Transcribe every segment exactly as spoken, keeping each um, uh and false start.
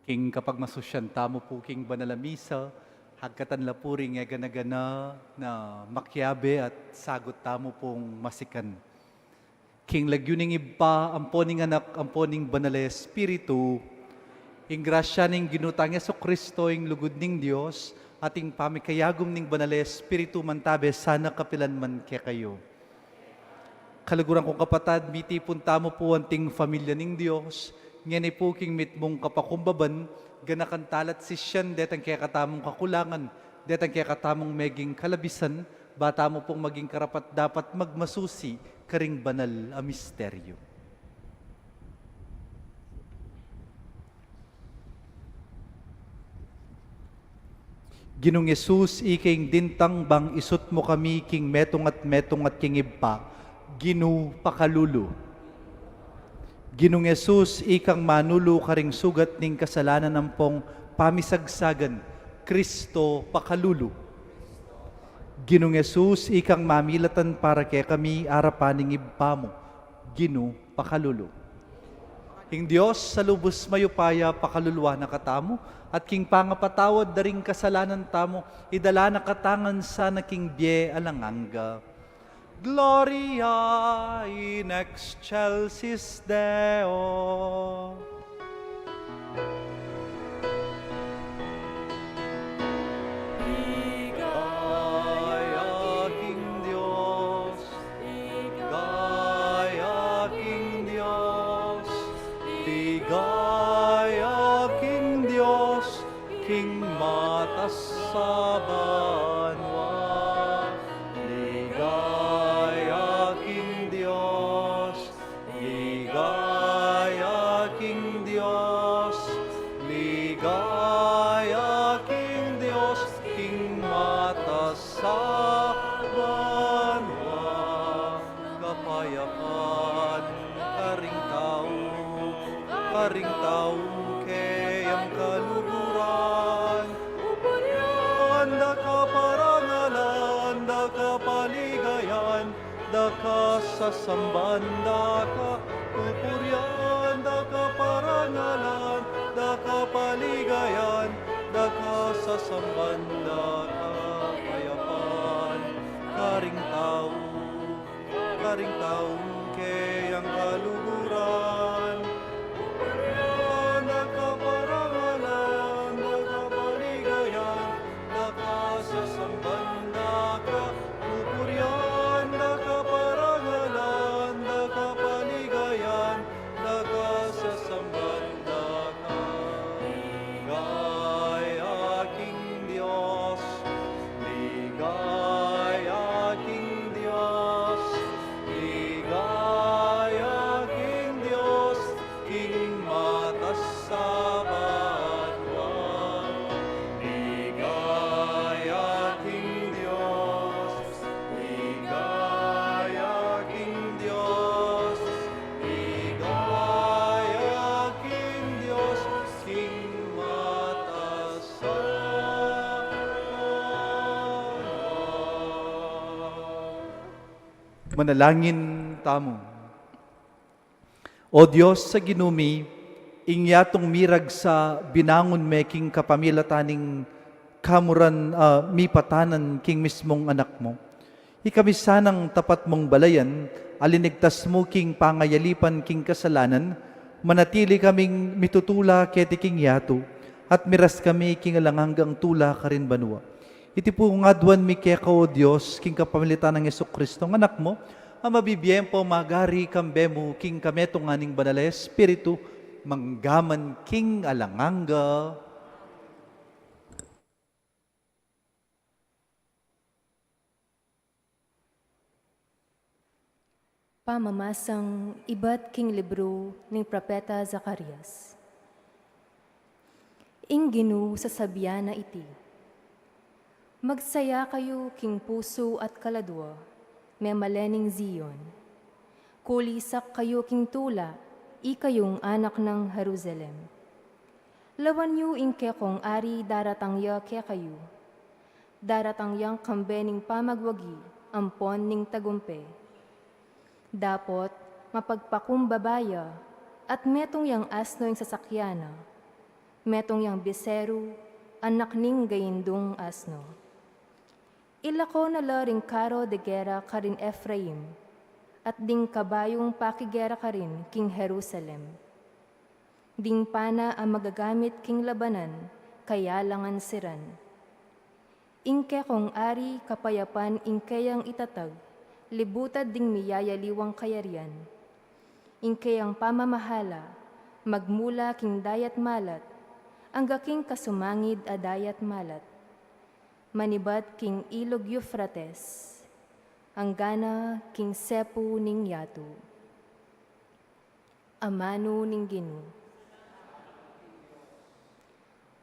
King kapagmasusyan tamu pu king banal a misa, hagkatan la pu ring e gana-gana na makiabe at sagut tamu pung masikan. King lagyu ning Ibpa, ampo ning Anak, ampo ning Banal a Espiritu, ing grasya ning Ginu tang Jesucristo, ing lugud ning Dios, at ing pamikayagum ning Banal a Espiritu, mantabe sana kapilan man kekayu. Kaluguran kung kapatad, mitipun tamu pu anting familia ning Dios, ngeni pu king mitmung kapakumbaban, ganakan tala't sisian detang kekatamung kakulangan, detang kekatamung meging kalabisan, ba tamu pung maging karapat-dapat magmasusi karing banal a misteryo. Ginung Jesus, ika ing dintang bang isut mu kami king metung at metung at king Ibpa, Ginu, pakalulu. Ginung Jesus, ikang manulu karing sugat ning kasalanan ampong pamisagsagan, Kristo, pakalulu. Ginung Jesus, ikang mamilatan para kekami arapan ning Ibpa mu, Ginu, pakalulu. Ing Dios a lubus mayupaya pakaluluan na katamu, at king pangapatawad da ring kasalanan tamu, idala na katamu ngan sana king bie alang angga. Gloria in excelsis Deo. Ligaya king Dios, ligaya king Dios, ligaya king Dios, king matas a banua. Ligaya king Dios, ligaya king Dios, ligaya king Dios, king matas a banua. Kapayapan karing tau, karing tau keyang kaluguran. Upurian da ka, parangalan da ka, paligayan da ka, sasamban da ka. Upurian da ka, parangalan da ka, paligayan da ka, sasamban da ka. Kapayapan karing tau, karing tau keyang kaluguran. Upurian da ka, parangalan da ka, paligayan da ka, sasamban da ka. Upurian da ka, parangalan da ka, paligayan da ka, sasamban da ka. Ligaya king Dios, ligaya king Dios, ligaya king Dios, king matas a banua. Ligaya king Dios, ligaya king Dios, ligaya king Dios, king matas a banua. Manalangin tamu. O Dios a Ginu mi, ing yatung miragsa binangun me king kapamilatan ning kamuran a mipatanan king mismung Anak mu. Ikami sanang tapat mung balayan, a linigtas mu king pangayalipan king kasalanan, manatili kaming mitutula keti king yatu, at miras kami king alang anggang tula karin banua. Iti pu ing aduan mi keka, o Dios, king kapamilatan nang Jesucristo, Anak mu, a mabibie ampong magari kambe mu king kametungan ning Banal a Espiritu, mangga man king alang angga. Pamamasang ibat king libru ning Propeta Zacarias. Ing Ginu sasabian na iti: Magsaya kayu king pusu at kaladua, memalen ning Zion. Kulisak kayu king tula, ikayung anak nang Jerusalem. Lawan yu ing kekong ari daratang ya kekayu. Daratang yang kambe ning pamagwagi ampon ning tagumpe. Dapot mapagpakumbaba ya, at metung yang asno ing sasakyan na. Metung yang biseru, anak ning gaindung asno. Ilako na la ring karo de gera karin Efraim, at ding kabayung pakigera karin king Jerusalem. Ding pana a magagamit king labanan, kayalangan siran. Ing kekong ari kapayapan ing keyang itatag, libutad ding miyayaliwang kayarian. Ing keyang pamamahala, magmula king dayat malat, angga king kasumangid a dayat malat. Manibat king ilug Eufrates, anggana king sepu ning yatu. Amanu ning Ginu.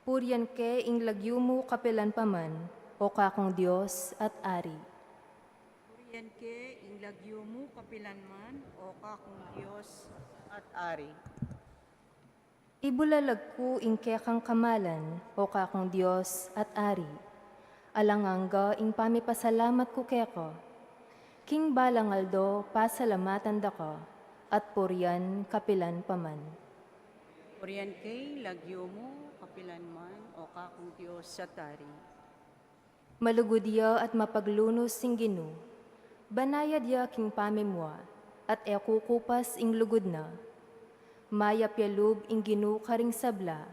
Purian ke ing lagyu mu kapilan pa man, o kakung Dios at Ari. Purian ke ing lagyu mu kapilan man, o kakung Dios at Ari. Ibulalag ku ing kekang kamalan, o kakung Dios at Ari. Alang angga ing pamipasalamat ku keka. King balang aldo, pasalamatan da ka, at purian kapilan pa man. Purian ke ing lagyu mu kapilan man, o kakung Dios at Ari. Malugud ya at mapaglunus ing Ginu. Banayad ya king pamimua, at e kukupas ing lugud na. Mayap ya lub ing Ginu karing sabla,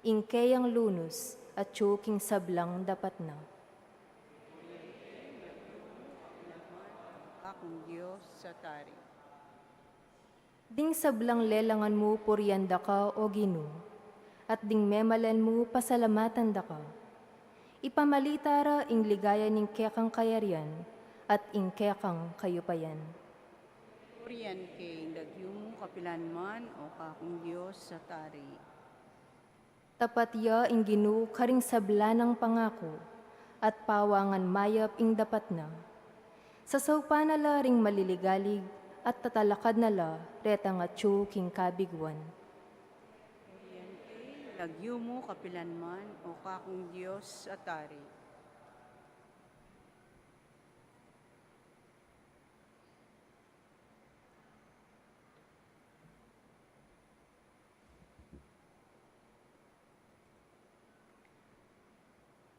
ing keyang lunus atyu king sablang dapat na. Kakung Dios at Ari. Ding sablang lelangan mu purian da ka, o Ginu, at ding memalen mu pasalamatan da ka. Ipamalita ra ing ligaya ning kekang kayarian at ing kekang kayupayan. Purian ke ing lagyu mu kapilan man, o kakung Dios at Ari. Tapat ya ing Ginu karing sabla nang pangaku, at pawangan mayap ing dapat na. Sasaupan na la ring maliligalig, at tatalakad na la retang atyu king kabiguan. Purian ke ing lagyu mu kapilan man, o kakung Dios at Ari.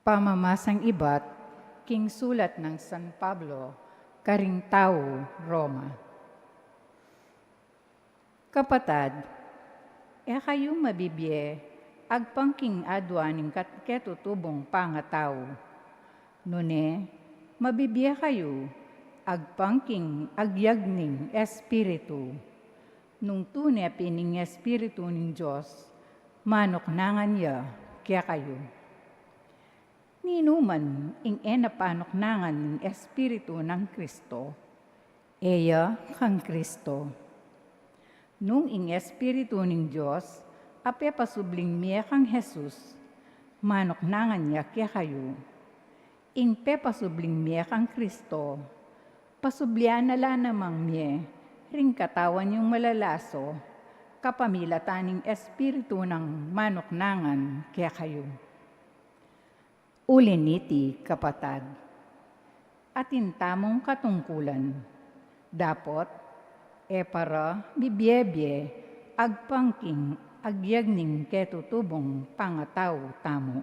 Pamamasang ibat king sulat nang San Pablo karing tau Roma. Kapatad, e kayu mabibie agpang king adua ning kat-, ketutubung pangatau. Nune, mabibie kayu agpang king agyag ning Espiritu. Nung tune pin ing Espiritu ning Dios, manuknangan ya kekayu. Ninuman ing e na panuknangan ning Espiritu nang Kristo, e ya kang Kristo. Nung ing Espiritu ning Dios a pepasubling mie kang Jesus, manuknangan ya kekayu. Ing pepasubling mie kang Kristo, pasublian na la namang mie ring katawan yung malalaso, kapamilatan ning Espiritu nang manuknangan kekayu. Uli niti, kapatad, atin tamung katungkulan, dapot e para bibie-bie agpang king agyag ning ketutubung pangatau tamu.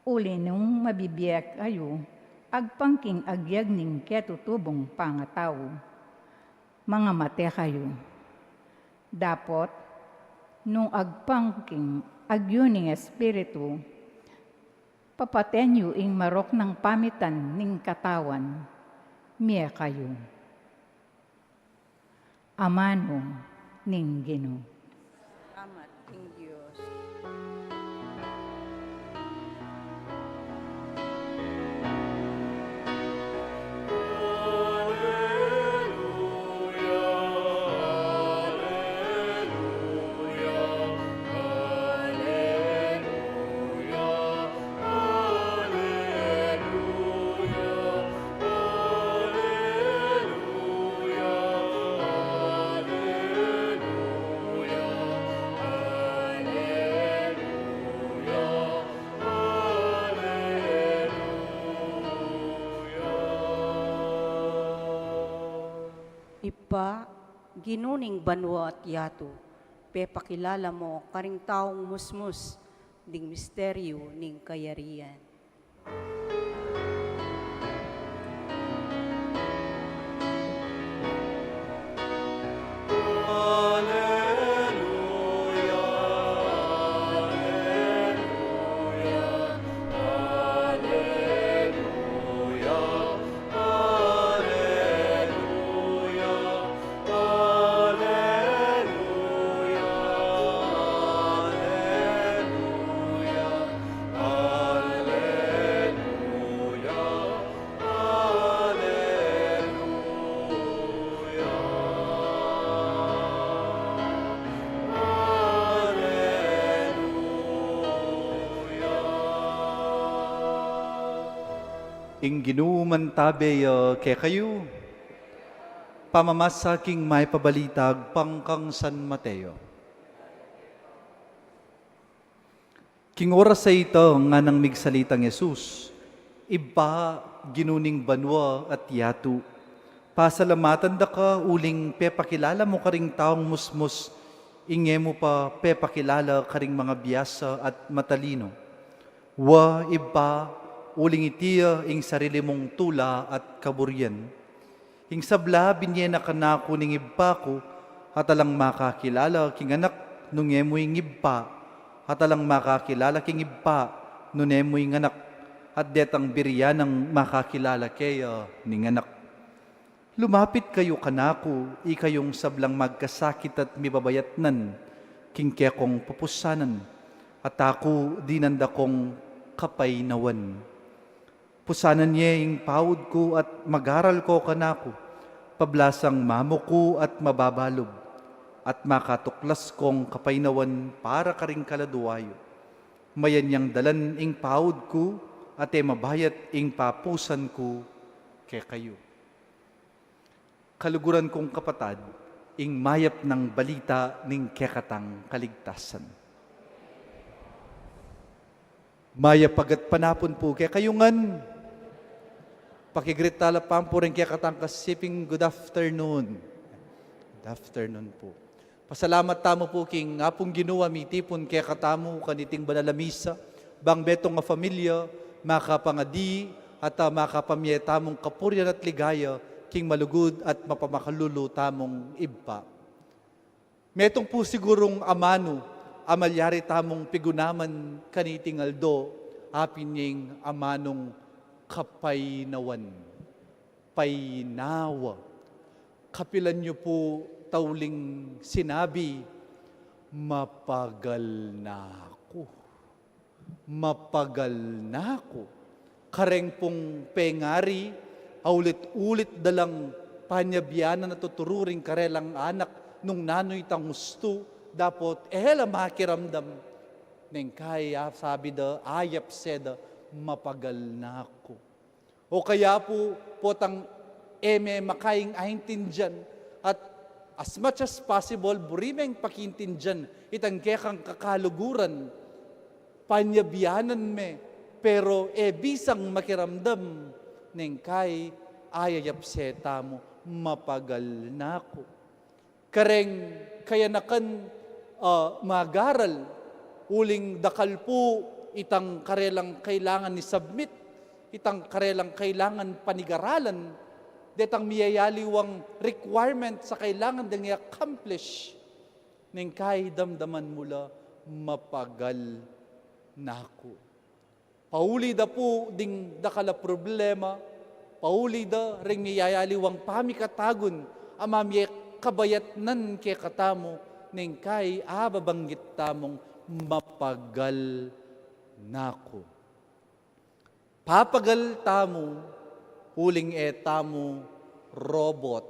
Uli nung mabibie kayu agpang king agyag ning ketutubung pangatau, mangamate kayu. Dapot, nung agpang king agyu ning Espiritu, papaten yu ing marok nang pamitan ning katawan, mie kayu. Amanu ning Ginu. Salamat king Dios. Ibpa, Ginu ning banua at yatu, pepakilala mu karing taung musmus ding misteryu ning kayarian. Ing Ginu mantabe ya kekayu. Pamamasa king Mayap a Balita agpang kang San Mateo. King oras a ita, nganang migsalitang Jesus, Ibpa, Ginu ning banua at yatu, pasalamatan da ka uling pepakilala mu karing taung musmus ing e mu pa pepakilala karing mangabiasa at matalinu. Wa, Ibpa, uling iti ya ing sarili mung tula at kaburian. Ing sabla binye na kanaku ning Ibpa ku, at alang makakilala king Anak nung e mu ing Ibpa, at alang makakilala king Ibpa nung e mu ing Anak, at detang biri ya nang makakilala keya ning Anak. Lumapit kayu kanaku, ikayung sablang magkasakit at mibabayatnan king kekong pupusanan, at aku dinan da kong kapaynawan. Pusanan ye ing paud ku at mag-aral ko kanaku, pablasang mamuku at mababalub, at makatuklas kong kapaynawan para karing kaladua yu. Mayan yang dalan ing paud ku, at e mabayat ing papusan ku kekayu. Kaluguran kung kapatad, ing mayap nang balita ning kekatang kaligtasan. Mayap a gatpanapun pu kekayu ngan. Pakigreet tala pampu ring kekatang kasiping, good afternoon. Good afternoon pu. Pasalamat tamu pu king Apung Ginu a mitipun kekatamu kaniting banal a misa, bang metung a familia makapangadi at, ah, makapamie tamung kapurian at ligaya king malugud at mapamakalulu tamung Ibpa. Metung pu sigurung amanu a malyari tamung pigunaman kaniting aldo, apin ing amanung kapaynawan. Paynawa. Kapilan yu pu tauling sinabi, "Mapagal na ku. Mapagal na ku." Kareng pung pengari, aulit-ulit da lang panyabianan a tuturu ring karelang anak nung nanu itang ustu, dapot e la makiramdam. Neng kai, ah, sabi da, ayap se da, "Mapagal na ku." O kaya pu, potang e me makaing aintindian, at as much as possible, buri meng pakiintindian itang kekang kakaluguran, panyabianan me, pero e bisang makiramdam, neng kai, ayayap se tamu, "Mapagal na ku." Kareng kayanakan, ah, mag-aral, uling dakal pu itang karelang kailangan i-submit, itang karelang kailangan panigaralan, detang miyayaliwang requirement a kailangan deng i-accomplish. Neng kai, damdaman mu la, "Mapagal na ku." Pauli da pu ding dakal a problema, pauli da ring miyayaliwang pamikatagun a mamie kabayatnan kekatamu, neng kai, ababanggit tamung, "Mapagal na ku." Papagal tamu, uling e tamu robot.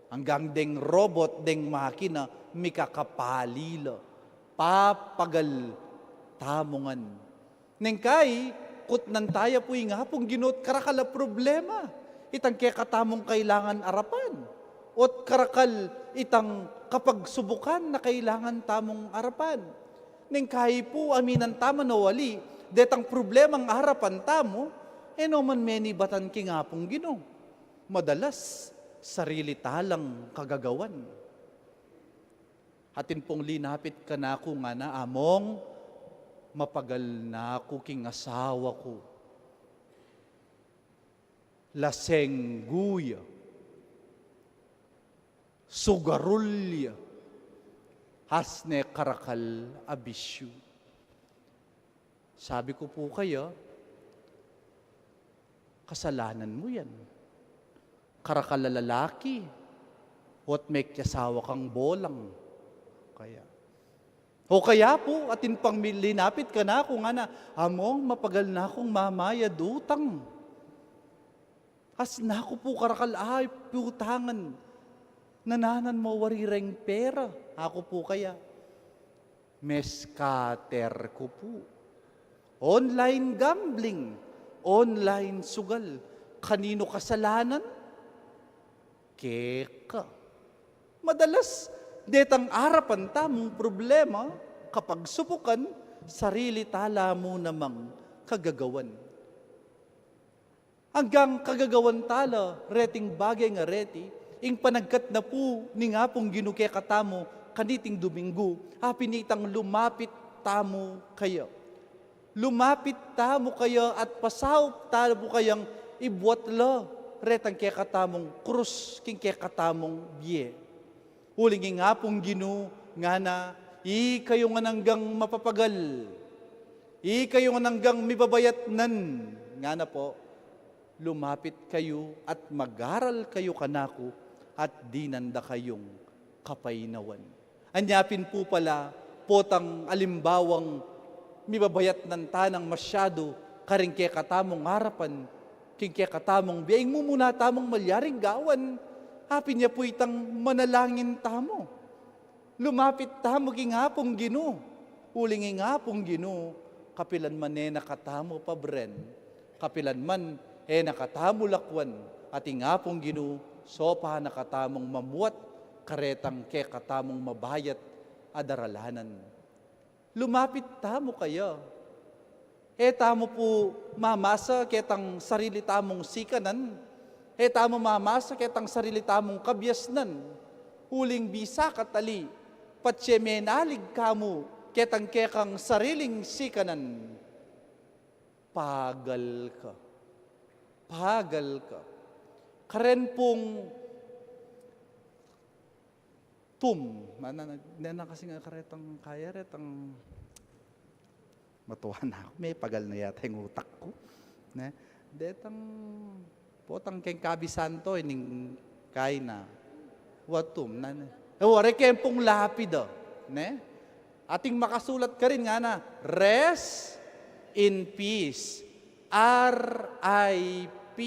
Anggang deng robot, deng makina, mikakapali la. Papagal tamu ngan. Neng kai, kutnan taya pu ing Apung Ginu at karakal a problema, itang kekatamung kailangan arapan, ot karakal itang kapagsubukan a kailangan tamung arapan. Neng kai pu, aminan tamu a wali, detang problemang arapan tamu, e no man menibatan king Apung Ginu. Madalas, sarili ta lang kagagawan. Atin pung linapit kanaku ngana, "Among, mapagal na ku king asawa ku. Lasenggu ya, sugarul ya, has ne karakal a bisyu." Sabi ku pu kaya, "Kasalanan mu yan. Karakal a lalaki, o at mekiasawa kang bolang." Kaya, o kaya pu, atin pang mi-, linapit kanaku ngana, "Among, mapagal na kung mamayad utang. As naku pu karakal a piutangan, nananan mo wari reng pera." Aku pu kaya, "Meskater ku pu. Online gambling, online sugal. Kaninu kasalanan? Keka." Madalas, detang arapan tamung problema, kapagsubukan, sarili tala mu namang kagagawan. Anggang kagagawan tala reting bage nga reti, ing panagkat na pu ning Apung Ginu kekatamu kaniting Duminggu, apin itang lumapit tamu kaya. Lumapit tamu kaya at pasaup tamu kayang ibuat la retang kekatamung krus king kekatamung bie. Uling ing Apung Ginu ngana, "Ikayu ngan anggang mapapagal, ikayu ngan anggang mibabayatnan," ngana pu, "lumapit kayu at mag-aral kayu kanaku, at dinan da kayung kapaynawan." Anya pin pu pala, potang alimbawang mibabayatnan ta nang masyadu karing kekatamung arapan, king kekatamung bie, ing mumuna tamung malyaring gawan, apin ya pu itang manalangin tamu. Lumapit tamu king Apung Ginu. Uling ing Apung Ginu, kapilan man e na katamu pabren, kapilan man e na katamu lakwan, at ing Apung Ginu, sopa na katamung mamuat karetang kekatamung mabayat a daralanan. Lumapit tamu kaya. E tamu pu mamasa ketang sarili tamung sikanan. E tamu mamasa ketang sarili tamung kabiasnan. Uling bisa ka tali, patse menalig ka mu ketang kekang sariling sikanan. Pagal ka. Pagal ka. Karen pung tum, mana, nena kasi nga karetang kaya, retang matuwa na aku. Mepagal na yata ing utak ku. Ne? Detang, potang keng Kabisanto, ining kaina. Watum, nana. E, wari keng pung lapida. Ne? Ating makasulat karin ngana, "Rest in peace." R I P.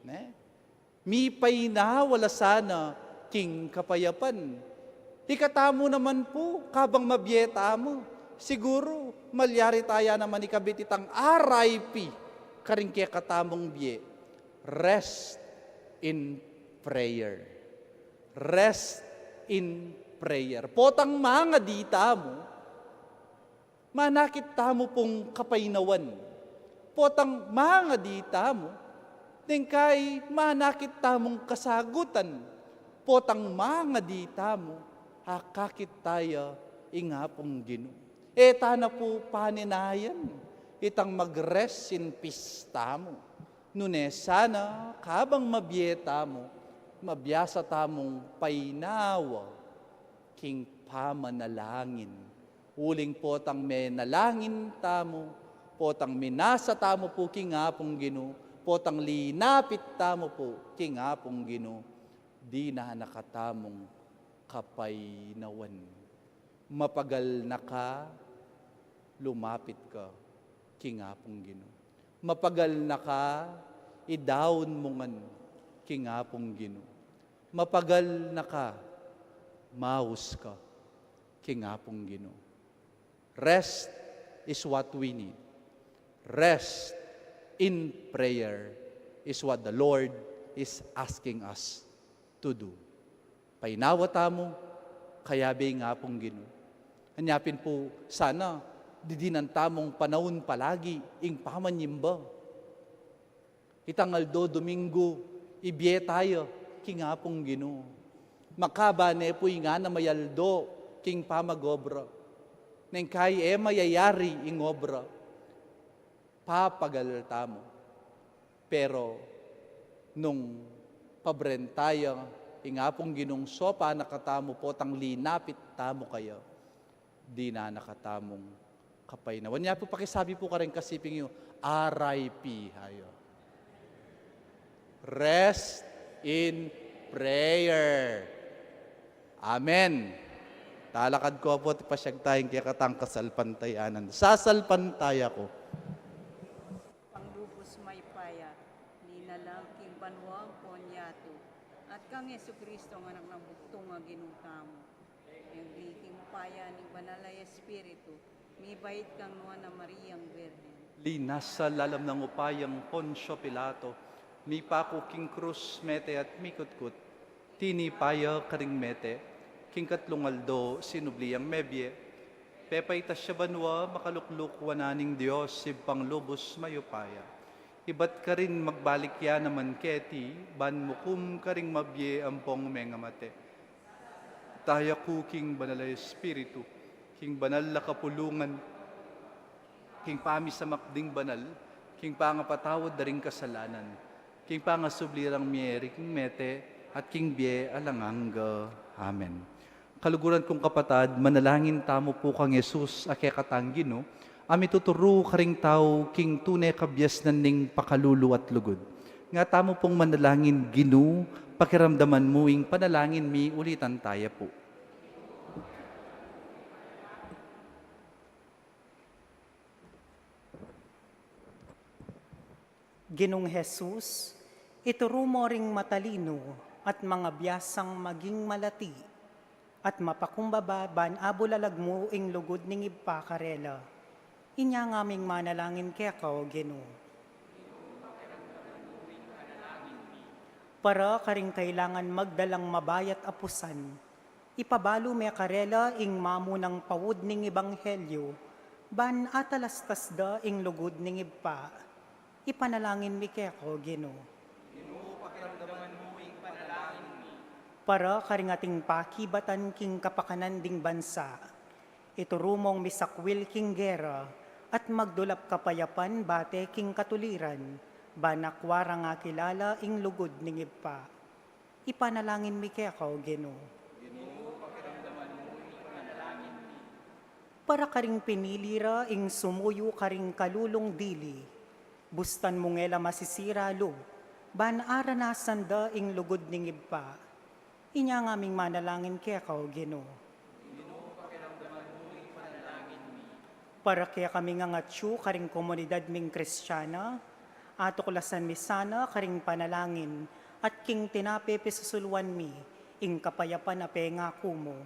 Ne? Mipaynawa la sana king kapayapan. Ikatamu naman pu, kabang mabie tamu, siguru malyari taya naman ikabit itang R I P karing kekatamung bie. Rest in prayer. Rest in prayer. Potang mangadi tamu, manakit tamu pung kapaynawan. Potang mangadi tamu, neng kai manakit tamung kasagutan. Potang mangadi tamu, akakit taya ing Apung Ginu. E ta na pu paninayan itang mag-rest in peace tamu. Nune sana, kabang mabie tamu, mabiasa tamung paynawa king pamanalangin. Uling potang menalangin tamu, potang minasa tamu pu king Apung Ginu, potang linapit tamu pu king Apung Ginu, dinan na katamung kapaynawan. Mapagal na ka, lumapit ka king Apung Ginu. Mapagal na ka, idaun mu ngan king Apung Ginu. Mapagal na ka, maus ka king Apung Ginu. Rest is what we need. Rest in prayer is what the Lord is asking us to do. Paynawa tamu, kayabe ing Apung Ginu. Anya pin pu, sana didinan tamung panaun palagi ing pamanyimba. Itang aldo Domingo, ibie taya king Apung Ginu. Makaba ne pu ing ngana may aldo, king pamag-obra. Neng kai e mayayari ing obra, papagal tamu. Pero nung pabren taya, ing Apung Ginung sopan na katamu potang linapit tamu kaya, dinan na katamung kapaynawan. Nya pu, pakisabi pu kareng kasiping yu, R I P, hayo. Rest in prayer. Amen. Talakad ku pu at ipasyag taya ing kekatang kasalpantayanan. Sasalpantaya ku. Ibpang lubus mayupaya, linalang king banua ampon yatu, at kang Jesucristo, anak nang bugtung a Ginu tamu. Mebie king upaya ning Banal a Espiritu, mibait kang nuan a Mariang Birhen. Linasa lalam nang upayang Poncio Pilato, mipaku king krus, mete at mikutkut, tinipa ya karing mete, king katlung aldo sinubli yang mebie, pepaitas ya banua, makalukluk wanan ning Dios Ibpang lubus mayupaya. Ibat karin magbalik ya naman keti, ban mukum karing mabie ampong mengamate. Taya ku king Banal a Espiritu, king banal a kapulungan, king pamisamak ding banal, king pangapatawad da ring kasalanan, king pangasubli rang mie ring mete, at king bie alang angga. Amen. Kaluguran kung kapatad, manalangin tamu pu kang Jesus a kekatang Ginu, a mituturu karing tau king tune kabiasnan ning pakalulu at lugud. Nga tamu pung manalangin, Ginu, pakiramdaman mu ing panalangin mi, ulitan taya pu. Ginung Jesus, ituru mo ring matalinu at mangabiasang maging malati at mapakumbaba ban abulalag mu ing lugud ning Ibpa karela. Inya ngaming manalangin keka, O Ginu. Para karing kailangan magdalang mabayat a pusan, ipabalu me karela ing mamunang paud ning ebanghelyu, ban atalastas da ing lugud ning Ibpa. Ipanalangin mi keka, O Ginu. Ginu, pakiramdaman mu ing panalangin mi. Para karing ating pakibatan king kapakanan ding bansa, ituru mong misakwil king gera at magdulap kapayapan bate king katuliran, ban akua rang akilala ing lugud ning Ibpa. Ipanalangin mi keka, O Ginu. Ginu, pakiramdaman mu ing panalangin mi. Para karing pinili ra ing sumuyu karing kalulung dili, bustan mung e la masisira lub, ban aranasan da ing lugud ning Ibpa. Inya ngaming manalangin keka, O Ginu. Ginu, pakiramdaman mu ing panalangin mi. Para kekami ngan atyu karing komunidad ming Kristiana, atuklasan mi sana karing panalangin at king tinape pisusuluan mi ing kapayapan a pengaku mu.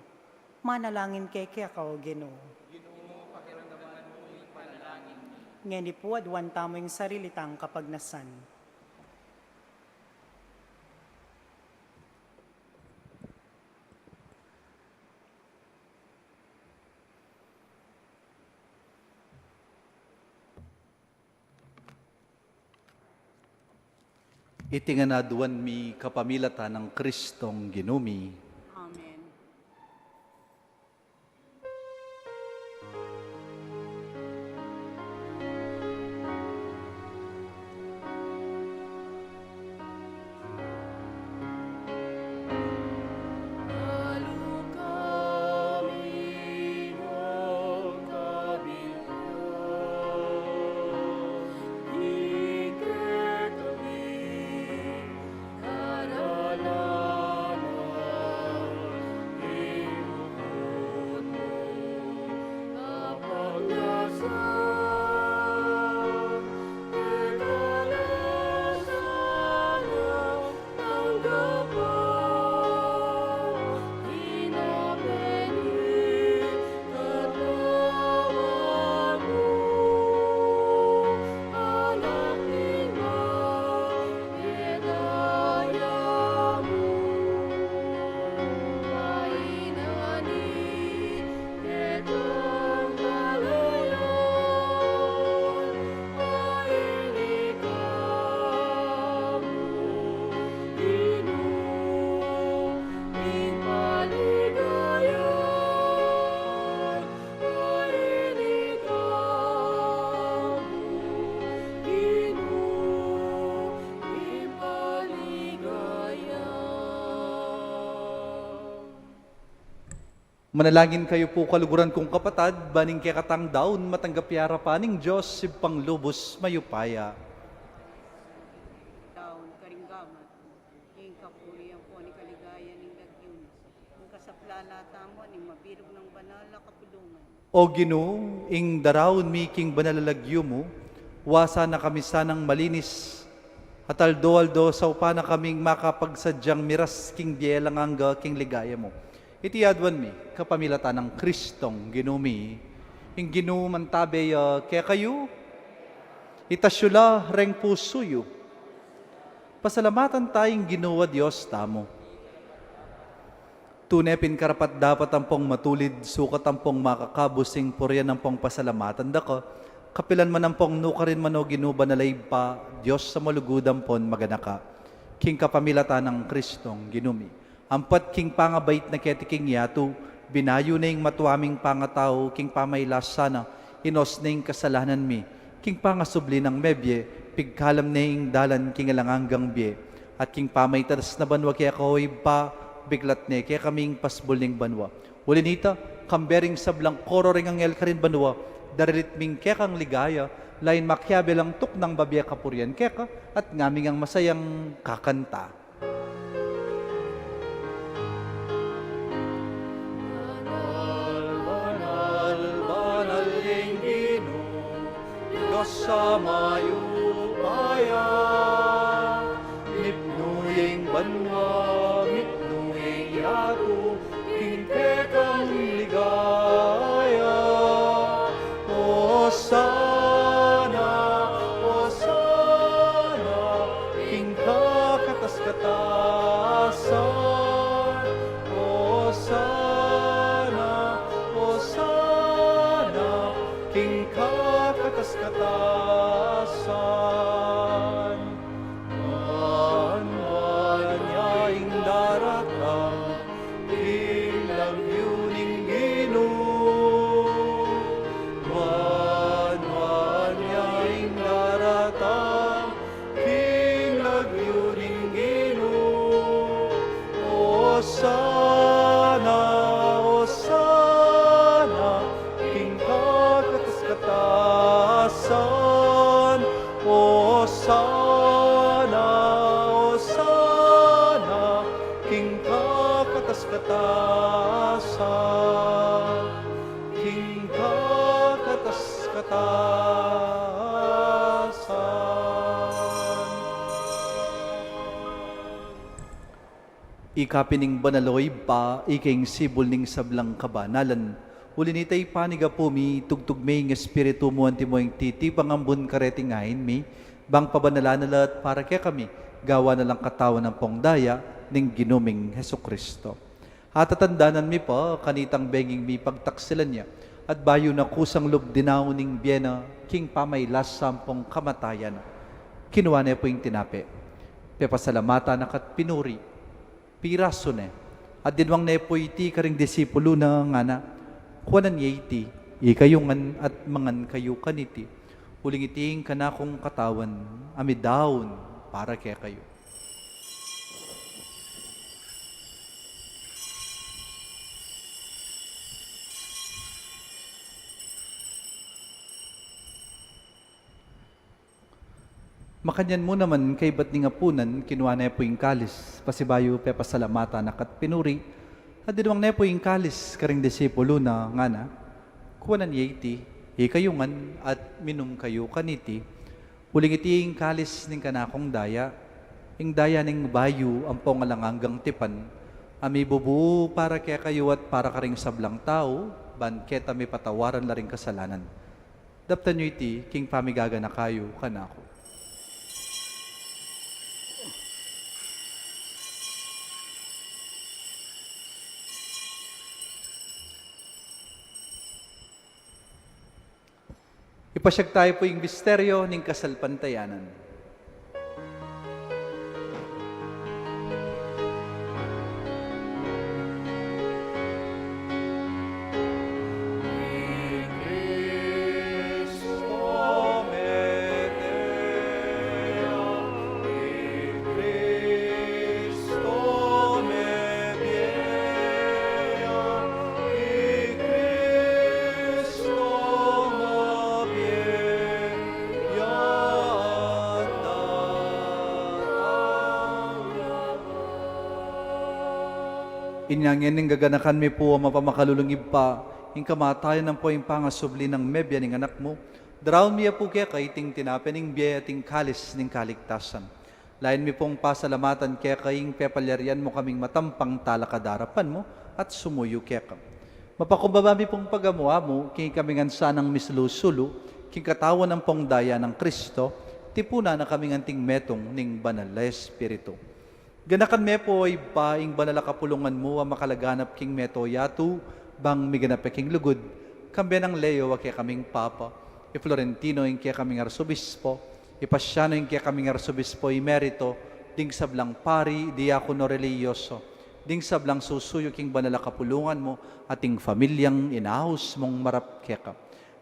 Manalangin kami keka, O Ginu. Ginu, pakiramdaman mu ing panalangin mi. Ngeni pu, aduan tamu ing sarili tang kapagnasan. Iti ngan aduan mi kapamilatan nang Kristong Ginu mi. Amen. Manalangin kayu pu, kaluguran kung kapatad, ban ing kekatang daun matanggap ya arapan ning Dios Ibpang lubus mayupaya. Daun karing gamat, ing kapurian pu, ing kaligayan ning lagyu mi, ing kasaplalan tamu, ning mabilug nang banal a kapulungan. O Ginu, ing daraun mi king banal a lagyu mu, wasa na kami sanang malinis, at aldo-aldo saupan na kaming makapagsadyang miras king bie alang angga king ligaya mu. Iti aduan mi kapamilatan nang Kristong Ginu mi. Ing Ginu mantabe ya kekayu. Itas yu la reng pusu yu. Pasalamatan taya ing Ginu a Dios tamu. Tune pin karapat-dapat ampong matulid, sukat ampong makakabus ing purian ampong pasalamatan da ka, kapilan man ampong nukarin man, o Ginu, banal a Ibpa, Dios a malugud ampon maganaka. King kapamilatan nang Kristong Ginu mi. Ampat king pangabait na keti king yatu, binayu ne ing matua ming pangatau, king pamailasa na, inos ne ing kasalanan mi, king pangasubli nang mebie, pigkalam ne ing dalan king alang anggang bie. At king pamaitadas na banua keka, o Ibpa, biklat ne kekami ing pasbul ning banua. Uli nita, kambe ring sablang koro ring anghel karin banua, daralit mi ing kekang ligaya, lain makiabe lang tuknang babie kapurian keka, at ngaming ang masayang kakanta. Banal, banal, banal ing Ginu, Dios a mayupaya. Mipnu ing banua, mipnu ing yatu, king kekang ligaya. Osana, Osana, king kakatas-katasan. Osana, Osana, king kakatas-katasan. Banua nya ing daratang king lagyu ning Ginu. Banua nya ing daratang king lagyu ning Ginu. Osana, Osana, king kakatas-katasan. Osana, Osana, king kakatas-katasan. King kakatas-katasan. Ika pin ing banal, o Ibpa, ika ing sibul ning sablang kabanalan. Uli nita, ipanigapu mi, tugtug me ing Espiritu mu antimo ing titipang ambun kareting ain mi, bang pabanalan na la at para kekami, gawan na lang katawan ampong daya ning Ginu ming Jesucristo. Atatandanan mi pa kanitang benging mipagtaksilan ya, at bayu na kusang lub dinaun ing bie na king pamailasa ampong kamatayan, kinua ne pu ing tinape, pepasalamatan na ka't pinuri, pirasu ne, at dinwang ne pu iti karing disipulu na, ngana: Kuanan ye iti, ikayu ngan at mangan kayu kaniti, uling iti ing kanakung katawan a midaun para kekayu. Makanyan mu naman, kaybat ning apunan, kinua ne pu ing kalis, pasibayu pepasalamatan na ka't pinuri, at dinwang ne pu ing kalis karing disipulu na, ngana: Kuanan ye iti, ikayu ngan at minum kayu kaniti, uling iti ing kalis ning kanakung daya, ing daya ning bayu ampong alang anggang tipan, a mibubu para kekayu at para karing sablang tau, ban keta mipatawaran la ring kasalanan. Daptan yu iti king pamigaganaka yu kanaku. Ipasyag tayu pu ing misteryo ning kasalpantayanan. Inya ngeni, gaganakan mi pu, o mapamakalulung Ibpa, ing kamatayan ampong pangasubli nang mebie ning Anak mu, daraun mi ya pu keka iting tinape ning bie at ing kalis ning kaligtasan. Lain mi pung pasalamatan keka ing pepalyarian mu kaming matampang talakad king arapan mu at sumuyu keka. Mapakumbaba mi pung pagamu-amu king ikami ngan sanang misulu-sulu king katawan ampong daya nang Kristo, tipunan na kami ngan king metung ning Banal a Espiritu. Ganakan me pu, o Ibpa, ing banal a kapulungan mu a makalaganap king mabilug a yatu, bang miganap ya king lugud, kambe nang Leo a kekaming Papa, i Florentino ing kekaming Arsobispo, i Pasiano ing kekaming Arsobispo Emerito, ding sablang pari, diakono, relihiyoso, ding sablang susuyu king banal a kapulungan mu, at ing pamilyang inaus mung marap keka.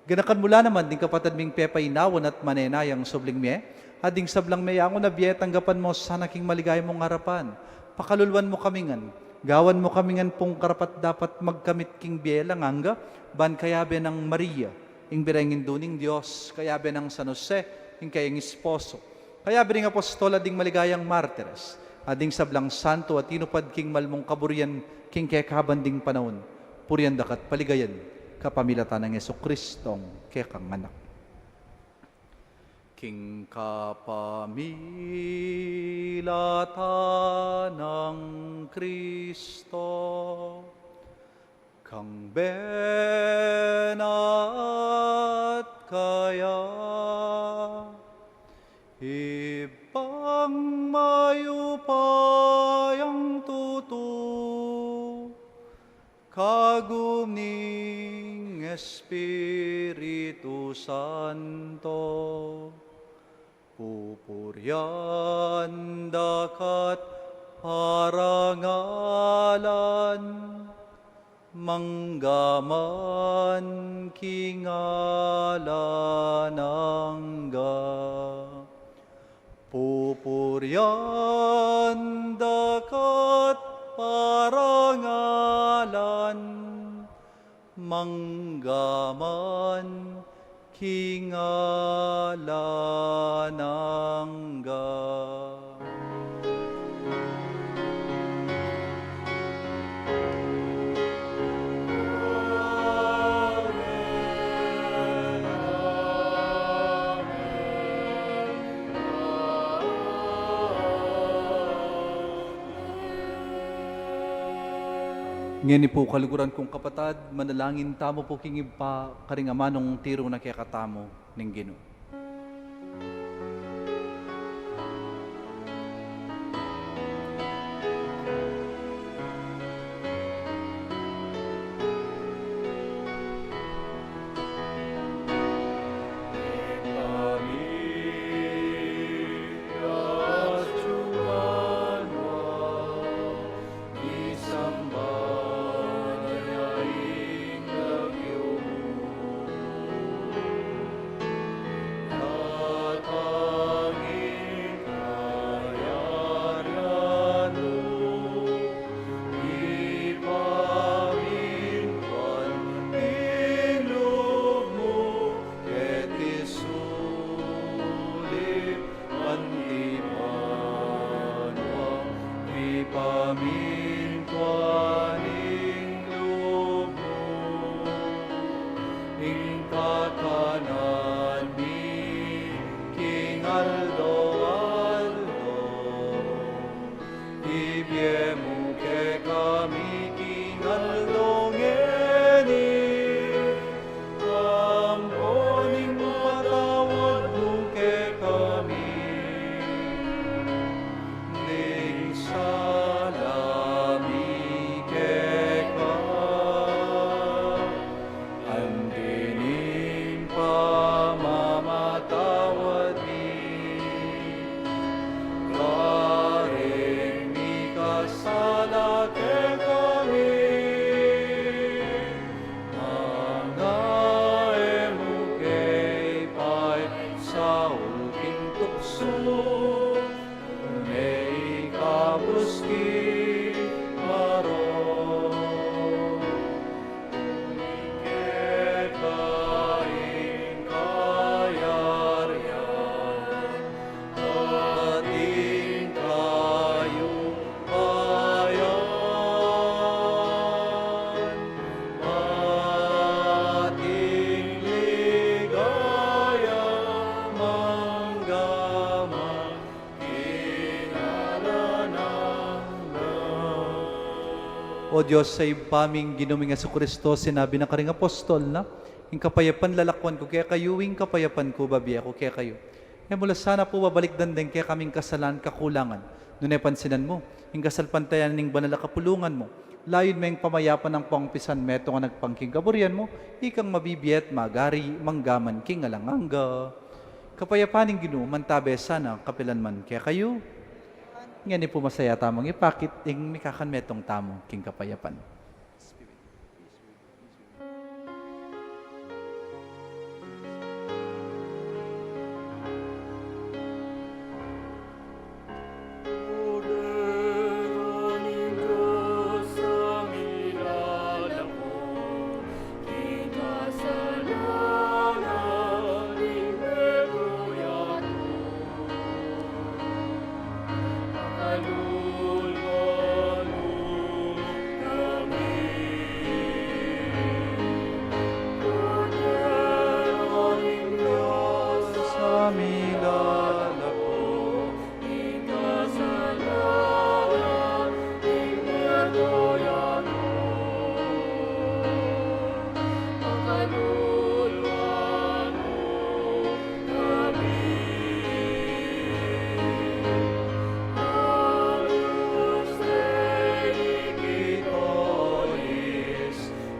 Ganakan mu la naman ding kapatad ming pepainawan at manenayang subling mie, at ding sablang meyangu na bie, tanggapan mu sana king maligaya mung arapan. Pakaluluan mu kami ngan, gawan mu kami ngan pung karapat-dapat magkamit king bie alang angga, ban kayabe nang Maria, ing Birhen Indu ning Dios, kayabe nang San Jose, ing kayang esposo, kayabe ring apostol at ding maligayang martires, at ding sablang santo a tinupad king mal mung kaburian king kekaban ding panaun, purian da ka at paligayan, kapamilatan nang Jesucristong kekang Anak. King kapamilatan nang Kristo, kambe na at kaya, Ibpang mayupayang tutu, kagum ning Espiritu Santo, pupurian da ka at parangalan, mangga man king alang angga. Pupurian da ka at parangalan, mangga man king alang angga. Ngeni pu, kaluguran kung kapatad, manalangin tamu pu king Ibpa karing amanung tiru na kekatamu ning Ginu. O Dios, sa Ibpa ming Ginu ming Jesucristo, sinabi na karing apostol na, "Ing kapayapan lalakwan ku kekayu, ing kapayapan ku babie ku kekayu." E mu la sana pu babalikdan deng kekaming kasalan, kakulangan. Nune pansinan mu ing kasalpantayanan ning banal a kapulungan mu. Layun me ing pamayapan ampong pisan metung a nagpang king kaburian mu, ikang mabibie at magari mangga man king alang angga. Kapayapan ning Ginu mantabe sana kapilan man kekayu. Ngeni pu masaya tamung ipakit ing mikakan metung tamu king kapayapan.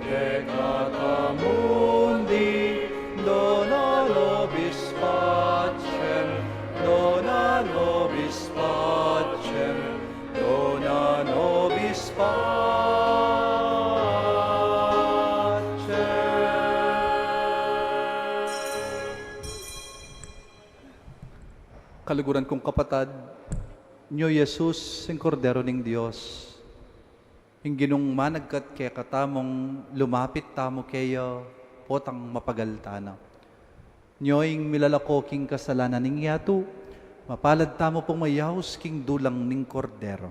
Peccata mundi, dona nobis pacem, dona nobis pacem, dona nobis pacem. Kaluguran kung kapatad, nyo Jesus, ing Kordero ning Dios. Ing Ginung managkat kekatamung lumapit tamu keya, potang mapagal tana. Nyo ing milalako king kasalanan ning yatu, mapalad tamu pung mayaus king dulang ning Kordero.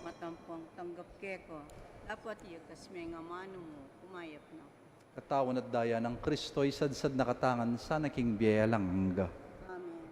Matampang tanggap keko, dapat iyatas me ing amanu mu, kumayap na ku. Katawan at daya nang Kristo, isadsad na katamu ngan sana king bie alang angga. Amen.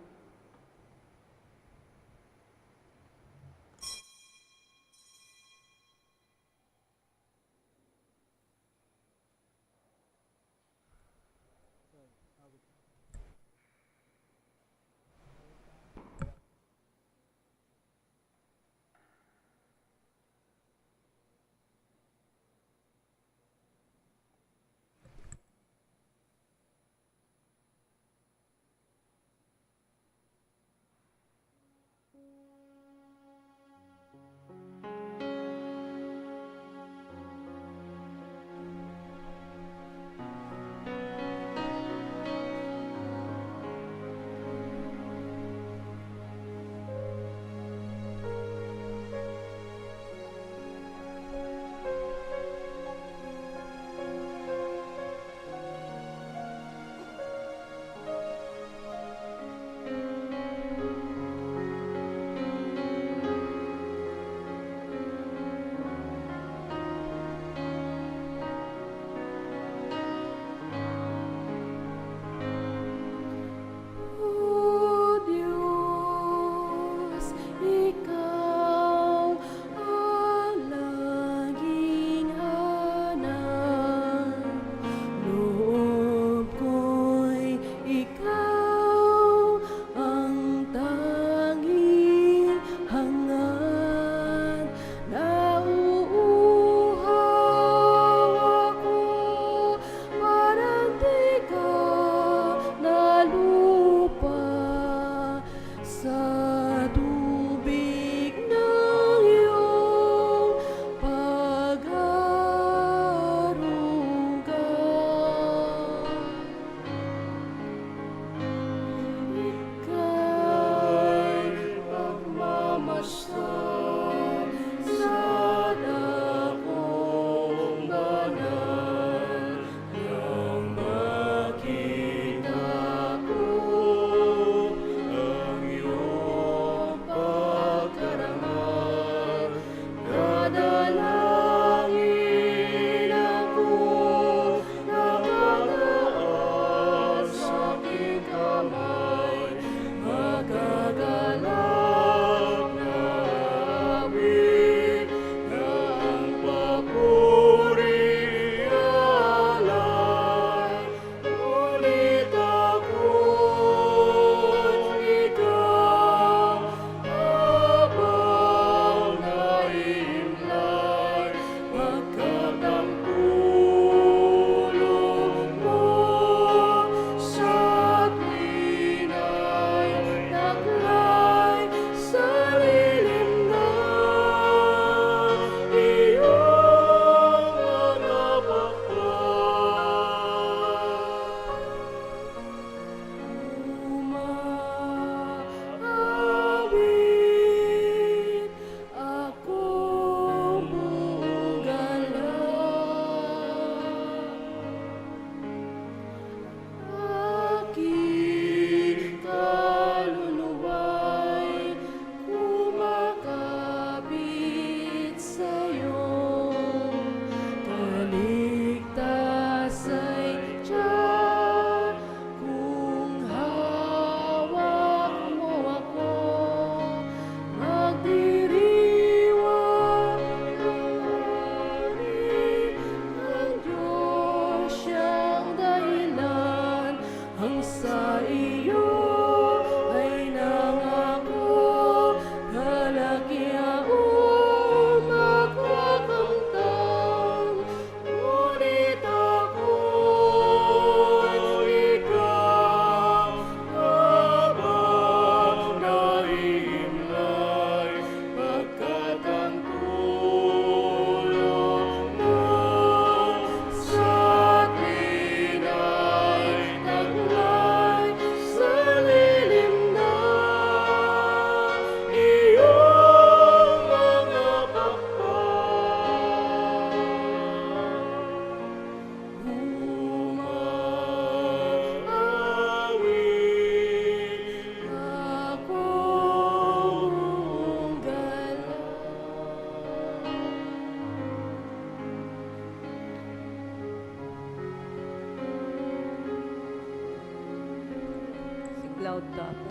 Laud ka pu.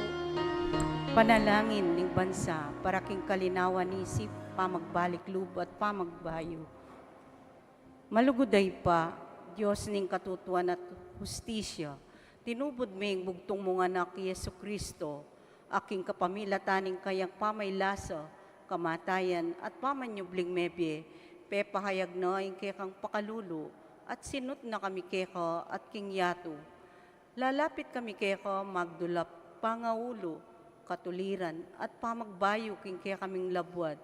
Panalangin ning bansa para king kalinawan isip, pamagbalik lub at pamagbayu. Malugud a Ibpa, Dios ning katutuan at hustisya, tinubud me ing bugtung mung Anak, i Jesucristo, a king kapamilatan ning kayang pamailasa, kamatayan at pamanyubling mebie, pepahayag na ing kekang pakalulu, at sinut na kami keka at king yatu. Lalapit kami keka, magdulap pangaulu, katuliran, at pamagbayu king kekaming labuad.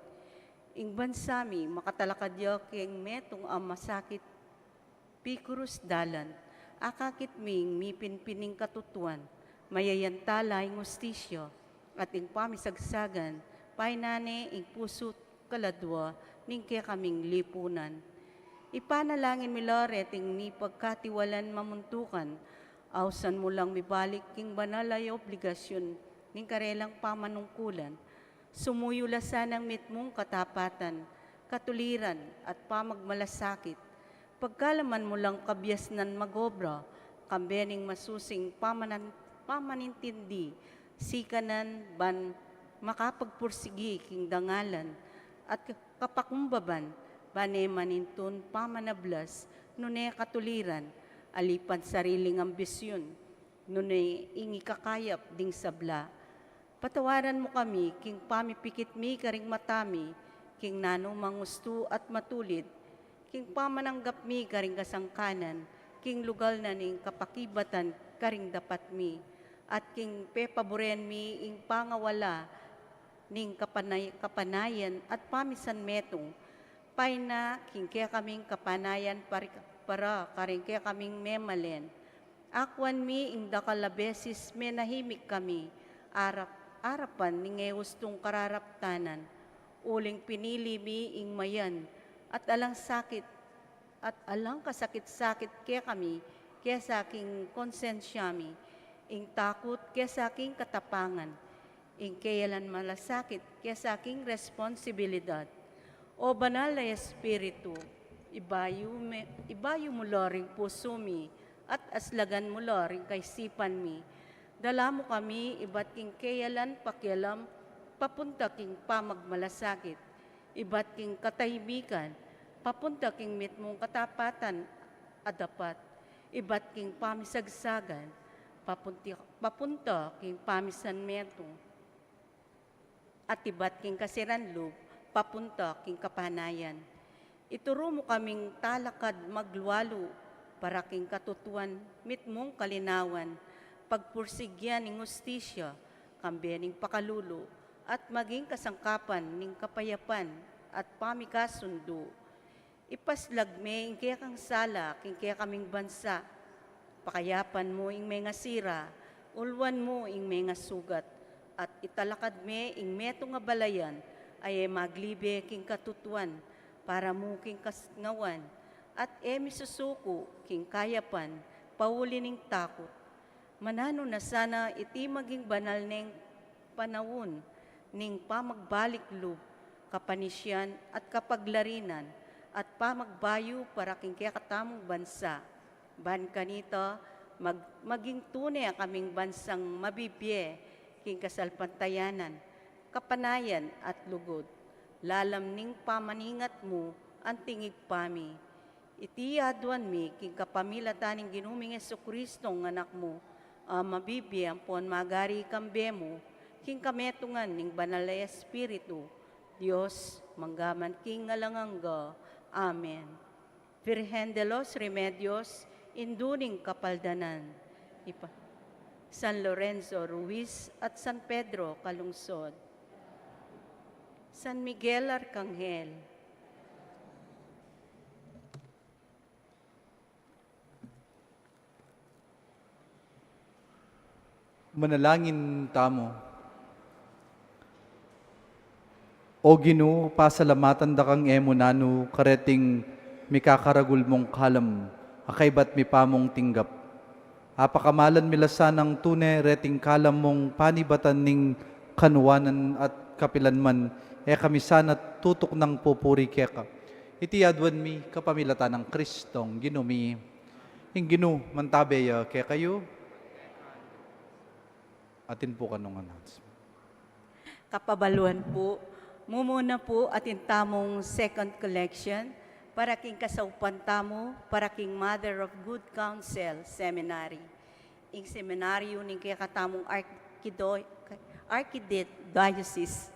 Ing bansa mi, makatalakad ya king metung a masakit, pikurus dalan, akakit mi ing mipinpin ning katutuan, mayayantala ing hustisya, at ing pamisagsagan, painane ing pusu't kaladua ning kekaming lipunan. Ipanalangin mi la reting mipagkatiwalan mamuntukan, ausan mu lang mibalik king banal a obligasyun ning karelang pamanungkulan. Sumuyu la sanang mitmung katapatan, katuliran, at pamagmalasakit. Pagkalaman mu lang kabiasnan mag-obra, kambe ning masusing pamanan-, pamanintindi, sikanan ban makapagpursigi king dangalan at kapakumbaban, ban e manintun pamanablas, nune katuliran, alipan sariling ambisyun, nune ing ikakayap ding sabla. Patawaran mu kami king pamipikit mi karing mata mi, king nanu mang ustu at matulid, king pamananggap mi karing kasangkanan, king lugal na ning kapakibatan karing dapat mi, at king pepaburen mi ing pangawala ning kapanay-, kapanayan at pamisan metung, paina king kekaming kapanayan pari-, para karing kekaming memalen. Akuan mi ing dakal a beses menahimik kami, arap-, arapan ning e ustung kararaptanan. Uling pinili mi ing mayan, at alang sakit, at alang kasakit-sakit kekami, kesa king konsensya mi, ing takut kesa king katapangan, ing keyalan malasakit kesa king responsibilidad. O Banal a Espiritu, ibayu me-, ibayu mu la ring pusu mi, at aslagan mu la ring kaisipan mi. Dala mu kami ibat king keyalan pakialam, papunta king pamagmalasakit, ibat king katahimikan, papunta king mitmung katapatan a dapat, ibat king pamisagsagan, papunti-, papunta king pamisan metung, at ibat king kasiran lub, papunta king kapanayan. Ituru mu kaming talakad maglualu, para king katutuan, mitmung kalinawan, pagpursigyan ning hustisya, kambe ning pakalulu, at maging kasangkapan ning kapayapan at pamikasundu. Ipaslag me ing kekang sala king kekaming bansa. Pakayapan mu ing mengasira, uluan mu ing mengasugat, at italakad me ing metung a balayan a e maglibe king katutuan, para mu king kasngawan, at e misusuku king kayapan, pauli ning takut. Mananu na sana iti maging banal neng panaun ning pamagbalik lub, kapanisian at kapaglarinan, at pamagbayu para king kekatamung bansa. Ban kanita, mag-, maging tune a kaming bansang mabibie king kasalpantayanan, kapanayan at lugud, lalam ning pamaningat mu, anting Ibpa mi. Iti aduan mi king kapamilatan ning Ginu ming Jesucristo, ing Anak mu, a mabibie ampon magari kambe mu, king kametungan ning Banal a Espiritu, Dios, mangga man king alang angga. Amen. Virgen de los Remedios, Indu ning Kapaldanan. Ipa-, San Lorenzo Ruiz at San Pedro Calungsod. San Miguel Arcangel. Manalangin tamu. O Ginu, pasalamatan da kang e mu nanu kareting mikakaragul mung kalam a kaybat mi pa mung tinggap. Apakamalan mi la sanang tune reting kalam mung panibatan ning kanuanan at kapilan man e kami sana tutuknang pupuri keka. Iti aduan mi kapamilatan nang Kristong Ginu mi. Ing Ginu mantabe ya kekayu. Atin pu kanung announcement. Kapabaluan pu, mumuna pu atin tamung second collection para king kasaupan tamu, para king Mother of Good Counsel Seminary. Ing seminaryu ning kekatamung arkido-, arkidiocese.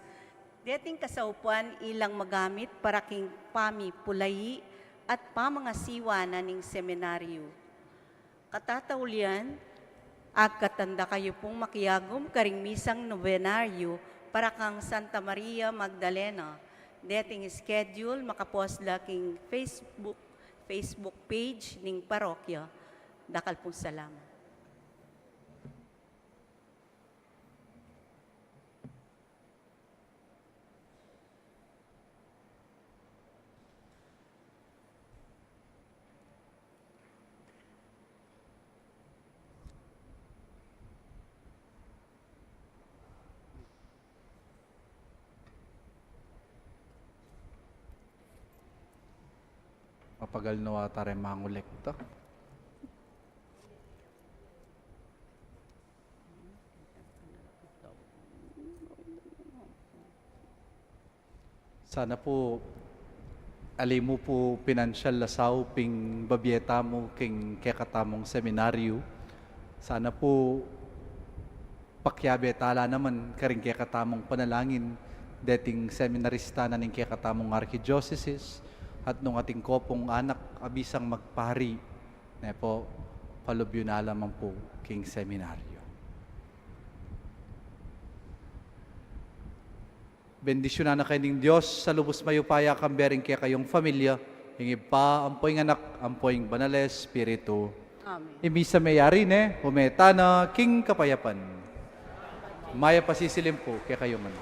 Deting kasaupan ilang magamit para king pamipulayi at pamangasiwa na ning seminaryu. Katataulian, agkatan da kayu pung makiagum karing misang nobenaryu para kang Santa Maria Magdalena. Deting schedule, makapost la king Facebook, Facebook page ning parokya. Dakal pung salamat. Mapagal na wata reng mangolekta. Sana pu, ali mu pu pinansyal a saup ing babie tamu king kekatamung seminaryu. Sana pu, pakiabe ta la naman karing kekatamung panalangin deting seminarista na ning kekatamung arkidiocese at nung atin ku pung anak a bisang magpari, ne pu, palubyu na la man pu king seminaryu. Bendisyunan na kayu ning Dios a lubus mayupaya, kambe ring kekayung familia, ing Ibpa, ampo ing Anak, ampo ing Banal a Espiritu. Amen. Ing misa meyari ne, ume tana king kapayapan. Mayap a sisilim pu kekayu man.